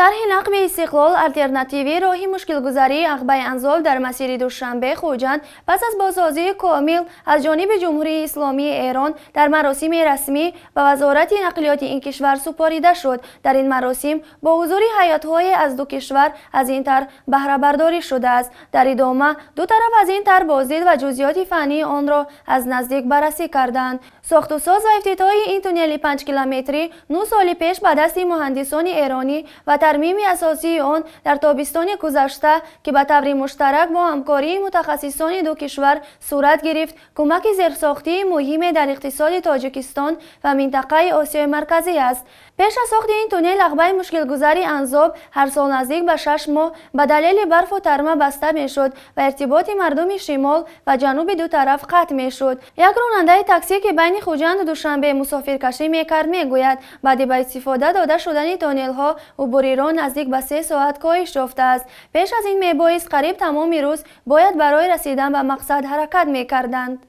Тарҳи нақби Истиқлол, алтернативии роҳи мушкилгузарии Ағбаи Анзоб дар масири Душанбе Хуҷанд, пас аз бозсозии комил аз ҷониби Ҷумҳурии Исломии Эрон дар маросими расмӣ ба Вазорати нақлиёти ин кишвар супорида шуд. Дар ин маросим бо ҳузури ҳайатҳое аз ду кишвар аз ин тарҳ баҳрабардорӣ шудааст. Дар идома ду тараф аз ин тарҳ боздид ва ҷузъиёти фаннии онро аз наздик баррасӣ карданд. Сохтусоз ва ифтитоҳи ин туннели 5-километрӣ 9 соли пеш ба дасти муҳандисони эронӣ ва тармими асосии он дар тобистони гузашта, ки ба таври муштарак бо ҳамкории мутахассисони ду кишвар сурат гирифт, кӯмаки зерсохтии муҳиме дар иқтисоди Тоҷикистон ва минтақаи Осиёи Марказӣ аст. Пеш аз сохти ин туннел ағбаи мушкилгузари Анзоб ҳар сол наздик ба 6 моҳ ба далели барфу тарма баста мешуд ва иртиботи мардуми шимол ва ҷануби ду тараф қатъ мешуд. Як ронандаи таксӣ, ки байни Хуҷанду Душанбе мусофиркашӣ мекард, мегӯяд, баъди ба истифода дода шудани тоннелҳо убури роҳ наздик ба 3 соат коҳиш ёфтааст. Пеш аз ин мебоист қариб тамоми рӯз бояд барои расидан ба мақсад ҳаракат мекарданд.